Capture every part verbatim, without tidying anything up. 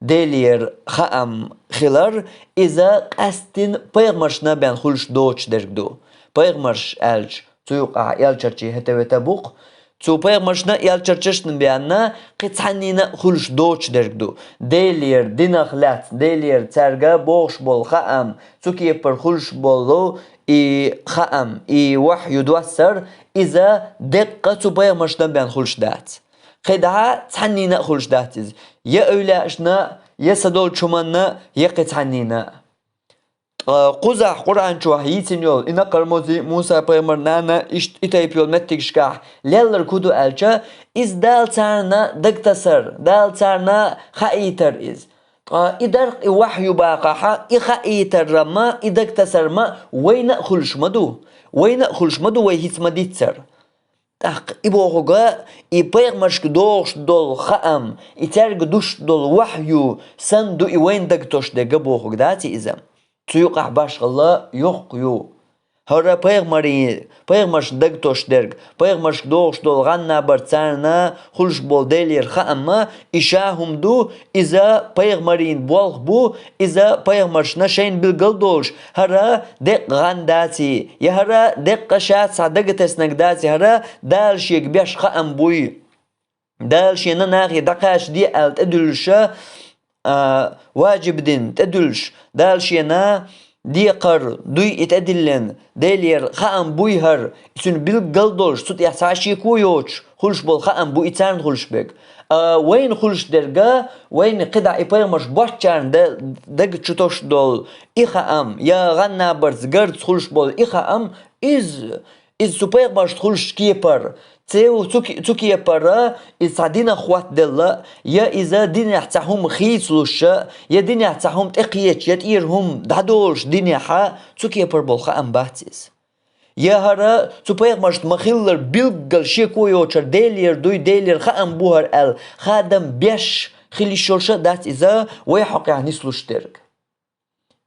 Делера хаам хилар, иза къаьсттина пайхамаршна бен хуьлуш доцуш дерг ду. Пайхамарш аьлча, цу юкъахь элчарчий хӀета-вета бу-кх. Цу пайхамаршна, элчарчашна бен кхин цхьаннина а хуьлуш доцуш дерг ду. Делера динах лаьцна, Делера цаьрга бохуш болу хаам, цу кепара хуьлуш болу и хаам, и вахью доссар, иза деккъа цу пайхамаршна бен хуьлуш дац. КхидӀа цхьаннина а хуьлуш дац иза. Я эвлаашна, я са долчу хӀуманна, я кхин цхьаннина. Ткъа кхузахь Къуръан чохь йийцина йолу и накхара мози, Муса-пайхамар нана, иштта и тайпа йолу меттигашкахь лелларг хӀун ду аьлча, иза Дала царна дагтасар, Дала царна хаийтар иза. Ткъа и дарх и вахью бахахьа, и хаийтарра ма, и дагтасар ма вайна а хуьлуш ма ду. Вайна а хуьлуш ма ду, вай хӀинца ма-диццара. ТӀаккха и бохург, и пайхамаршка догӀуш долу хаам, и цаьрга душ долу вахью санна ду и вайна дагтосуш дерг бохург дац иза. Цу юкъахь башхалла йоккха ю. ХӀара пайхамарийн, пайхамаршна дагтосуш дерг, пайхамаршка догӀуш долу гӀан-набар царна хуьлуш болу Делера хаам ма, и ша хӀума ду, иза пайхамарийн болх бу, иза пайхамаршна шайна билгал долуш, хӀара деккъа гӀан даций, я хӀара деккъа ша цхьа дагатеснарг даций, хӀара Дала шега беш хаам буй. Дала шена нахе дӀакхачаде аьлла тӀедуьллуша, а, важиб дина тӀедуьллуш, Дала шена декхар дуй и тӀедиллина, Делера хаам буй хӀара, и цуьнан билггал долуш, цу тӀехь цхьа а шеко йоцуш хуьлуш болу хаам бу и царна хуьлуш берг. А вайна хуьлуш дерга, вайна кхидӀа и пайхамарш боцчарна да-, дага чу тосуш долу и хаам, я гӀан-набарца гарца хуьлуш болу и хаам, иза, иза цу пайхамаршна хуьлуш кепара, цу, цу ке-, цу кепара иза цхьа динах хӀоттаделла, я иза динехь цхьа хӀума хийцалуша, я динехь цхьа хӀума тӀекхеча, я тӀера хӀума дӀадолуш динехьа, цу кепара болу хаам бац иза. Я хӀара цу пайхамаршна ма-хиллара билггал шеко йоцуш хӀара Делера дуй, Делера хаам бу хӀара аьлла, хадам беш хила йиш йолуша а дац иза вай хьокъехь нислуш дерг.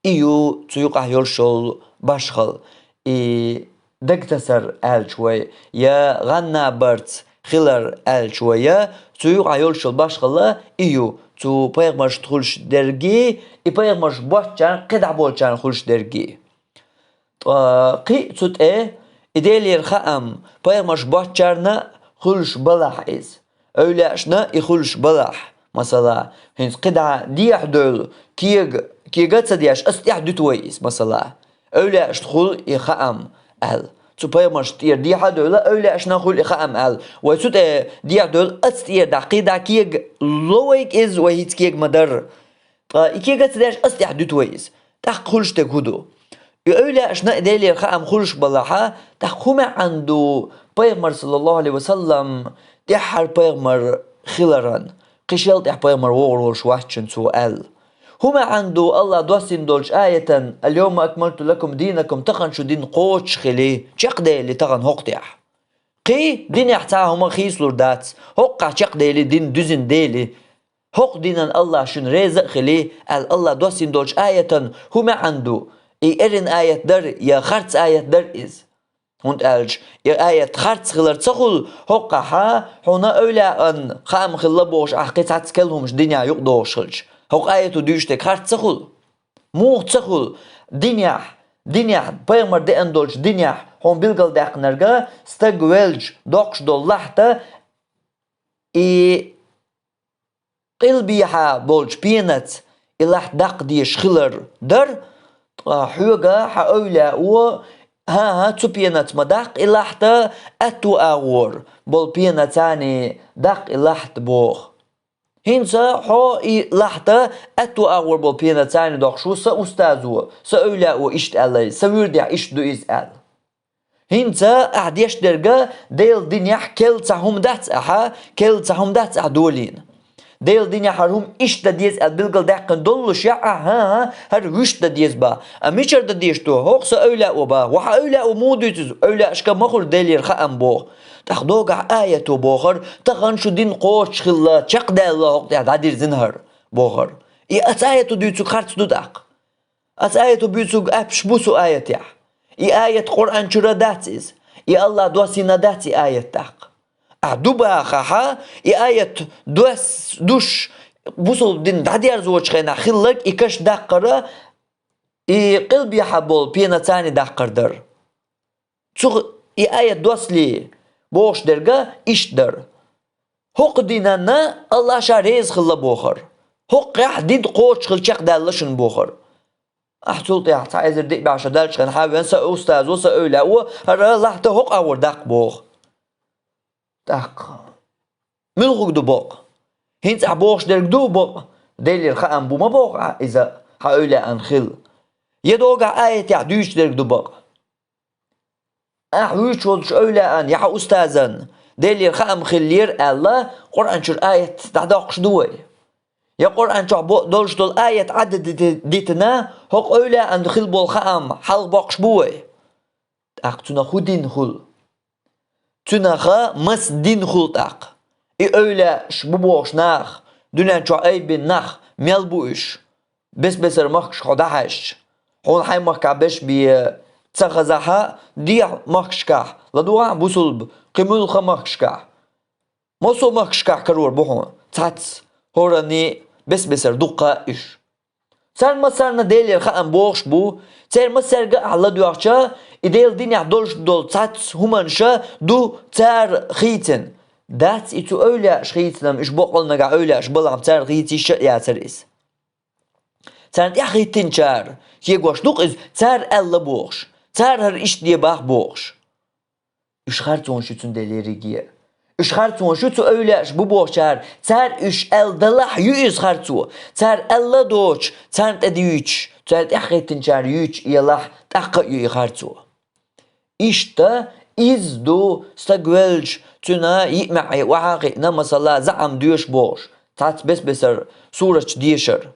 И ю цу юкъахь йолуш йолу башхалла, и дагтасар аьлча вай, я гӀан-набарца хилар аьлча вай, я цу юкъахь йолуш йолу башхалла и ю, цу пайхамаршна хуьлуш дерги, и пайхамарш боцчарна, кхидӀа болчарна хуьлуш дерги. Ткъа кхин а цу тӀе и Делера хаам пайхамарш боцчарна хуьлуш балахь иза, эвлаашна и хуьлуш балахь, масала, хӀинца кхидӀа дехьа девлла, кега, кега а ца деш, аса тӀехь дуьту вай иза, масала, эвлаашна хуьлу и хаам аьлла. Цу пайхамаршна тӀера дехьа а девлла, эвлаашна хуьлу и хаам аьлла. Вай цу тӀе дехьа девлла, аса тӀера дӀа кхидӀа кега ло вайга иза, вай хӀинца кега ма-дарра. Ткъа и кега а ца деш, аса тӀехь дуьту вай иза. ТӀаккха хуьлуш дерг хӀун ду? И эвлаашна а Делера хаам хуьлуш балахьа, тӀаккха хӀун маьӀна ду пайхамар, саллаллаху Ӏалайхи ва саллам, тӀаьххьара пайхамар хиларан, кхин шел тӀаьхьа пайхамар вогӀур волуш вац шуна цо аьлла? ХӀун маьӀна ду АллахӀа доссийна долчу аятан: «Аль-йовма акмалту лакум динакум», тахана шу дин кхочуш хили, чекхдели тахана хӀокху тӀехь? Кхин динехь цхьа хӀума хийцалур дац, хӀокхахь чекхдели дин дуьзина дели. ХӀокху динан АллахӀ шуна реза а хили, аьлла АллахӀа доссийна долчу аятан хӀун маьӀна ду? И эрина аят дара я харц аят дара иза? ХӀунда аьлча и аят харц хилар ца хуьлу, хӀокхахьа хьуна эвлаан хаам хилла бохуш ахь кхин цхьацца керла хӀумаш динехь юкъадохуш хилча, хӀокху аято дуьйцуш дерг харц ца хуьлу? Муха ца хуьлу? Динехь, динехь, пайхамар деана долчу динехь хьуна билгалдаьккхинарг, стаг велча доккхуш долу лахьта, и къилбехьа болчу пенаца и лахьт даккха дезаш хилар дара, ткъа хьоьга хьан эвлао: «ХӀан-хӀа, цу пенаца ма даккха и лахьт, аьтту агӀор болу пенаца даккха и лахьт», – боху. ХӀинца хьо и лахьт аьтту агӀор болу пенаца доккхуш ву, сан устазо, сан эвлао иштта аьлла, сан вуьрдехь иштта ду иза аьлла. ХӀинца ахь деш дерг Делан динехь керла цхьа хӀума дац ахьа, керла цхьа хӀума дац ахь долийна. Делан динехь хӀара хӀума иштта дан деза аьлла билгалдаьккхина доллушехь ахь: «ХӀан-хӀа, хӀара вуьшта дан деза бах». А мичара дан дезаш ду? «ХӀокху сан эвлао бах». Ва хьан эвлао муха дуьйцу иза? Эвлаашка ма хуьлу Делера хаам боху. ТӀаккха догахь аято бохура: «Тахана шу дин кхочуш хилла, чекхдаьлла, хӀокху тӀехь дӀадирзина хӀара», – бохура. И оцу аято дуьйцург харц ду тӀаккха? Оцу аято буьйцург аьлла бу цу аятехь? И аят Къуръан чуьра дац иза? И АллахӀа доссийна дац и аят тӀаккха? Ахь ду бахахьа, и аят дос-, душ, бусулба дин дӀадерзочу хенахь хилларг и каш даккхара, и къилбехьа болу пенацани даккхар дара. Цу и аят дослий бохуш дерга иштта дара. ХӀокху динанна Аллах ша реза хилла бохар. ХӀокхехь дин кхочушхила чекхдаьлла шуна бохар. Ахь цул тӀаьхьа цхьа эзар диъ бӀе шо даьллачу хенахь вен сан устазо, сан эвлао, хӀара лахьта хӀокху агӀор даккха боху. ТӀаккха муьлхуг ду бакъ? ХӀинца ахь бохуш дерг ду бакъ, Делера хаам бу ма боху ахь иза, хьан эвлаан хила. Я догахь аятехь дуьйцуш дерг ду бакъ? Ахь вуьйцуш волчу эвлаан я хьан устазан Делера хаам хиллера аьлла, Къуръан чуьра аят дӀадоккхуш ду вай? Я Къуръан чохь бо-, долуш долу аят Ӏадда дити-, дитина, хӀокху эвлаан хила болу хаам хьалха боккхуш бу вай? ТӀаккха цунах хӀун дин хуьлу? Цунаха маса дин хуьлу тӀаккха? И эвлааш бу бохуш нах, дуьнен чохь айбина нах мел бу уьш? Бес-бесара махкашка хьо дӀахьаьжча, хьуна хьайн махкахь беш бен ца хазахь а, дехьа махкашкахь, ладогӀахь бусулба, кхин муьлхха махкашкахь. Массо а махкашкахь карор бу хьуна цхьацца, хӀоранний бес-бесара дуккха а уьш. Царна массарна Делера хаам бохуш бу, церан массаьрга а ахь ладоьгӀча, и Делан динехь долуш долу цхьацца хӀуманаша ду цара хийцина. Дац и цу эвлааш хийцинарг, уьш баккъал нагахь эвлааш балахь цара хийца йиш а яцара иза. Царна тӀаьхьахӀиттинчара, шегош ду-кх иза, цара аьлла бохуш, цара хӀара иштта де бах бохуш. Уьш харцонаш ю цундела ерриге. Уьш харцонаш ю цу эвлааш бу бохучара, цара уьш аьлла далахь ю иза харцо. Цара аьлла а доцуш, царна тӀе дуьйцуш, цара тӀаьхьахӀиттинчара юьйцуш елахь, тӀаккха а ю и харцо. Иштта иза ду стаг велча, цуьнан йиъ маьӀӀе охьа а хиъна, масала, заӀам доьшу бохуш, цхьацца бес-бесара сураташ дешар.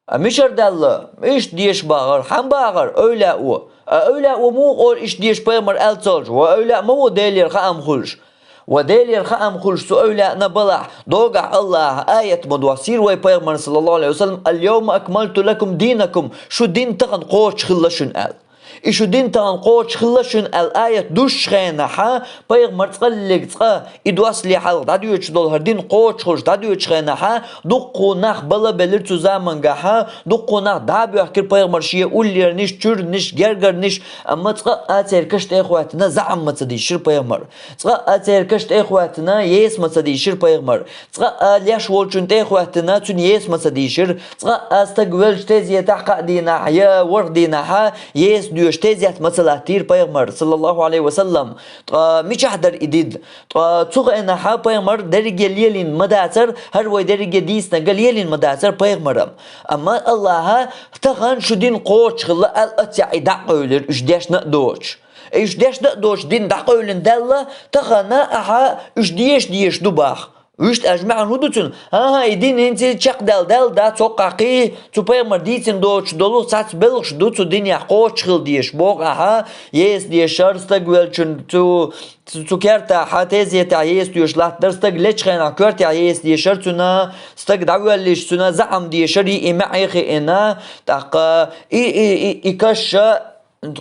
А мичара даьлла? Иштта деша бахара. Хьан бахара? Эвлао. А эвлао муха ора иштта деша пайхамар аьлла ца хилча? Ва эвлаъ ма ву Делера хаам хуьлуш. Ва Делера хаам хуьлуш цу эвлаъна балахь, догахь Аллаха аят ма доссийра вай пайхамарна, саллаллаху алейхи ва саллям: «Аль-йовма акмалту лакум динакум», шу дин тахана кхочуш хилла шуна аьлла. И шу дин тахана кхочуш хилла шуна аьлла аят дуссучу хенахьа, пайхамар цкъа а леллиг цкъа, и доссале хьалха дӀадоьдуш долу хӀара дин кхочуш хуьлуш дӀадоьдучу хенахьа, дуккха а нах бала а белира цу замангахьа, дуккха а нах дӀа а боьхкира пайхамар шен уллернаш, чуьрнаш, гергарнаш, амма цкъа а церан каш тӀе а хӀоьттина, заӀам ма ца дийшира пайхамар. Цкъа а церан каш тӀе а хӀоьттина, еса ма ца дийшира пайхамар. Цкъа а леш волчун тӀе а хӀоьттина, цуьнан еса ма ца дийшира. Цкъа а стаг велча тезетахь кхаа дийнахь я ворхӀ дийнахьа еса доьшу тезет ма ца латтийра пайхамар, саллаллаху алейхи ва саллам. Ткъа мичахь дара и дин? Ткъа цу хенахьа пайхамар дерриге лелийна ма дацара, хӀара вай дерриге дийцинарг а лелийна ма дацара пайхамарам. Амма Аллаха тахана шу дин кхочуш хилла аьлла, аццехь и дӀакъевлира, уьш дешна а доцуш. Уьш дешна а доцуш дин дӀакъевлина даьлла, тахана ахьа уьш деша дезаш ду бах. Вуьшта аьлча маьӀна хӀун ду цуьнан? ХӀан-хӀа, и дин хӀинца чекхдаьлла даьлла дац, хӀокхахь кхин цу пайхамар дийцина доцуш долу цхьацца белхаш ду цу динехь кхочуш хила дезаш. Боху ахьа, еса дешар стаг велчун цу, цу, цу кертахьа, тезетехь еса доьшуш латтадар, стаг лечу хенахь коьртехь еса дешар цуьнан, стаг дӀавоьллича цуьнан заӀам дешар, и, и маьӀе хиъна, тӀаккха и, и, и, и каш а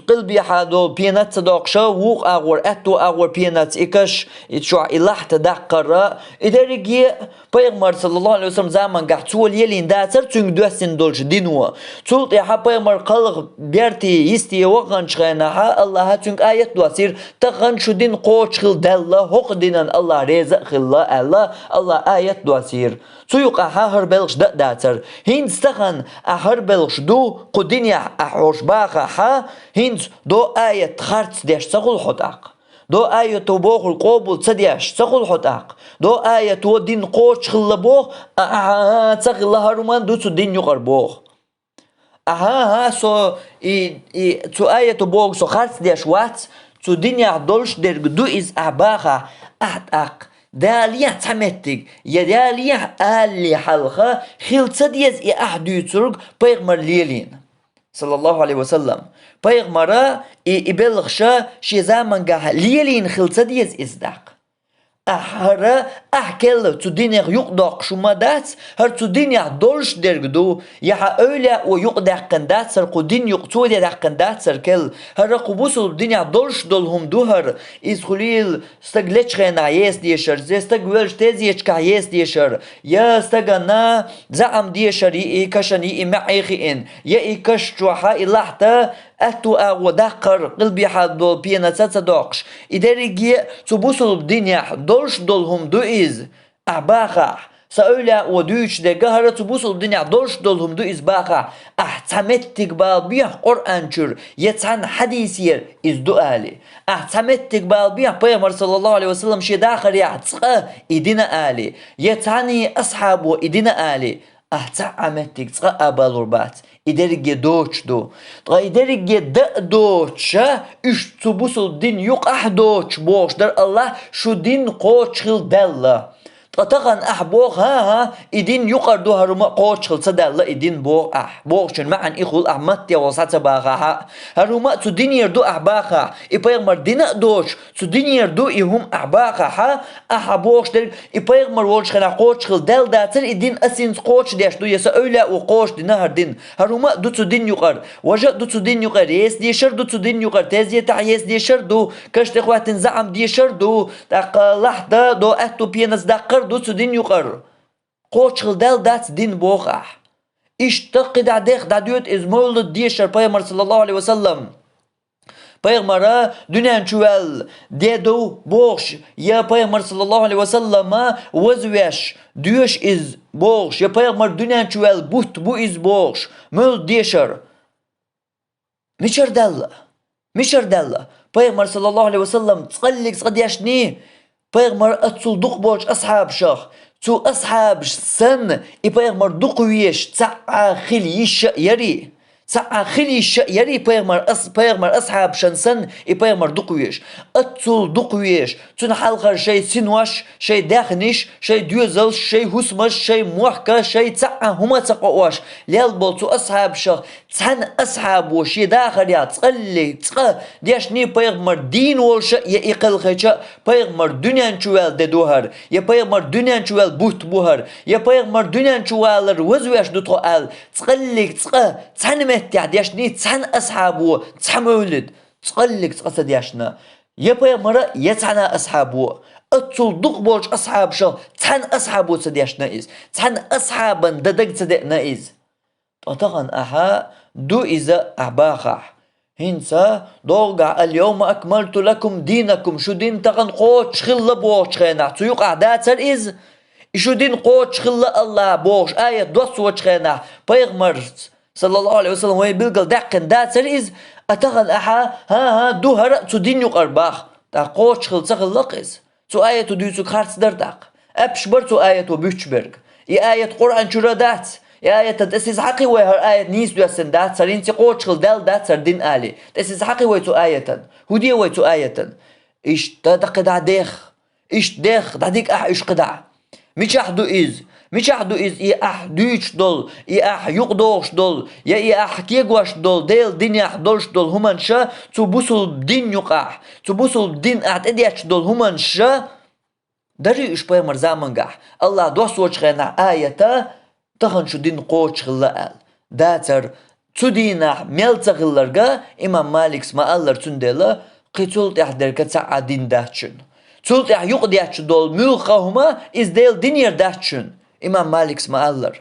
къилбехьа долу пенаца ца доккхуша, вукху агӀор, аьтту агӀор пенаца и каш, и чохь и лахьта даккхара, и дерриге а пайхамар, саллаллаху алейхи ва саллям, замангахь цо лелийна дацара цуьнга доьссина долчу дино. Цул тӀаьхьа пайхамар кхалха берте йисте ваханчу хенахьа Аллаха цуьнга аят доссийра: «Тахана шу дин кхочуш хила даьлла, хӀокху динан Аллах реза а хилла», аьлла, Аллаха аят доссийра. Цу юкъахьа хӀара белхаш дан а дацара. ХӀинца тахана ахь хӀара белхаш ду, кху динехь ахь хьош бахахьа, хӀинца до аят харц деш ца хуьлу хьо тӀаккха? До аято бохург къобал ца деш ца хуьлу хьо тӀаккха? До аято дин кхочуш хилла боху, а, а, а, а, ца хилла хӀара хӀуманна ду цу дин юкъара боху. Ахьа, ахьа, со и, и, цу аято боху со харц деш вац, цу динехь долуш дерг ду иза ахь бахахь, ахь тӀаккха далехь цхьа меттиг, я далехь алале хьалха хила ца деза и ахь дуьйцург пайхамар лелийна, саллаллаху алейхи ва саллам. Пайхамара и, и белхаша шен замангахь лелийна хила ца деза иза тӀаккха. Ахь хӀара, ахь керла цу динех юкъадоккхуш хӀума дац, хӀара цу динехь долуш дерг ду, я хьан эвлаяо юкъадаьккхина дац хӀара, кху дин юкъа цо де даьккхина дац хӀара керла. ХӀара кху бусулба динехь долуш долу хӀума ду хӀара, иза хуьлийла стаг лечу хенахь еса дешар, я стаг велча тезеташкахь еса дешар, я стагана заьӀам дешар йиъ, кашана йиъ маьӀӀе хиъна, я и каш чохь и лахьта аьтту агӀо даккхар, къилбехьа долу пенаца а ца доккхуш. И дерриге а цу бусулба динехь долуш долу хӀума ду иза. Ахь бахахь, сан эвлаяо дуьйцуш дерг а хӀара цу бусулба динехь долуш долу хӀума ду иза бахахь, ахь цхьа меттиг бала бехьа Къуръан чуьра, я цхьана хьадисера иза ду алий. Ахь цхьа меттиг бала бехьа Пайхамар, саллаллаху Ӏалайхи ва саллам, шен дахарехь цкъа и дина алий, я цхьаьний асхьабо и дина алий. Ахь цхьа а меттиг цкъа а балур бац, и дерриге доцуш ду. Ткъа и дерриге дан а доцуша, уьш цу бусулба дин юкъахь доцуш бохуш дара АллахӀ, шу дин кхочушхила даьлла. Ткъа тахана ахь боху, хӀан-хӀа, и дин юкъара ду, хӀара хӀума а кхочушхила ца даьлла и дин боху ахь. Бохучун маьӀна и хуьлу, ахь маттехула схьа ца бахахь а. ХӀара хӀума а цу динера ду ахь бахахь, и пайхамар дина а доцуш, цу динера ду и хӀума ахь бахахь а, ахьа бохуш дерг, и пайхамар волчу хенахь кхочушхила даьлла дацара и дин, ас хӀинца кхочушдеш ду, я сан эвлаяо кхочушдина хӀара дин. ХӀара хӀума а ду цу дин юкъара. Важа а ду цу дин юкъара. Еса дешар ду цу дин юкъара. Тезетахь еса дешар ду. Каш тӀе хӀоьттина заьӀам дешар ду. ТӀаккха лахьта до аьтту пенаца даккхар ду цу дин юкъара. Кхочушхила даьлла дац дин боху ахь. Иштта кхидӀа дех дӀадоьду иза мовлид дешар пайхамар, саллаллаху Ӏалайхи ва саллам. Пайхамара дуьнен чу ваьлла де ду бохуш, я пайхамар, саллаллаху Ӏалайхи ва саллама, вазвеш, доьшу иза бохуш, я пайхамар дуьнен чу ваьлла бутт бу иза бохуш, мовлид дешар. Мичара даьлла? Мичара даьлла? Пайхамар, саллаллаху Ӏалайхи ва саллам, цкъаллиг цкъа дешний, пайхамар аццул дукха болчу асхьабашах, цу асхьабаш санна, и пайхамар дукха везаш цхьа а хила йиш а ярий. Цхьа а хила йиш а ярий пайхамар ас-, пайхамар асхьабашан санна, и пайхамар дукха везаш. Аццул дукха везаш. Цунна хьалхара шайн синош, шайн даьхниш, шайн доьзалш, шайн хӀусамаш, шайн мохк, шайн цхьа а хӀума ца кхоош, лелла болу цу асхьабашах цхьана асхьабо шен дахарехь цкъаллиг цкъа дешний пайхамар дийна волуш а, я и кхелхича а, пайхамар дуьнен чу ваьлла де ду хӀара, я пайхамар дуьнен чу ваьлла бутт бу хӀара, я пайхамар дуьнен чу валар вазвеш ду тхо аьлла, цкъаллиг цкъа цхьана меттехь дешний цхьана асхьабо цхьа мовлид, цкъаллиг цкъа ца дешна. Я пайхамара, я цхьана асхьабо. Аццул дукха болчу асхьабашах цхьана асхьабо ца дешна иза. Цхьана асхьабан дан дага ца деана иза. Ткъа тахана ахьа ду иза ахь бахахь. ХӀинца догӀугахь: «Ал-йовма акмалту лакум динакум», шу дин тахана кхочушхилла бохучу хенахь, цу юкъахь дацара иза? И шу дин кхочушхилла АллахӀа бохуш аят доссочу хенахь, пайхамарца, саллаллаху Ӏалайхи ва саллам, вайн билггал даьккхина дацара иза? А тахана ахьа: «ХӀан-хӀа, ду хӀара а цу дин юкъара», — бах. ТӀаккха кхочушхилла ца хилла-кх иза. Цу аято дуьйцург харц дара тӀаккха. Аьшпаш бара цу аято буьттуш берг. И аят Къуръан чуьра дац. И аятан тӀе сиз хьакхи вай, хӀара аят нийса доьссина дац, хӀара хӀинца кхочушхилла даьлла дац хӀара дин алий. ТӀе сиз хьакхи вай цу аятан. ХӀун де вай цу аятан? Иштта даккхидӀа дех. Иштта дех, дӀадига ахь уьш кхидӀа. Мичахь ду иза? Мичахь ду иза, и ахь дуьйцуш долу, и ахь юкъадохуш долу, я и ахь кегош долу, Делан динехь долуш долу хӀуманаш а, цу бусулба дин юкъахь, цу бусулба дин ахь тӀедетташ долу хӀуманаш а? Дарий уьш пайхамар замангахь? АллахӀа доссочу хенахь аята, тахана шу дин кхочушхилла аьлла. Дацара, цу дийнахь мел ца хилларг а имам Маликс ма-аллара, цундела кхин цул тӀаьхьа дерг а цхьа а дин дац шуна. Цул тӀаьхьа юкъадетташ долу муьлхха хӀума иза Делан динера дац шуна, имам Маликс ма-аллара.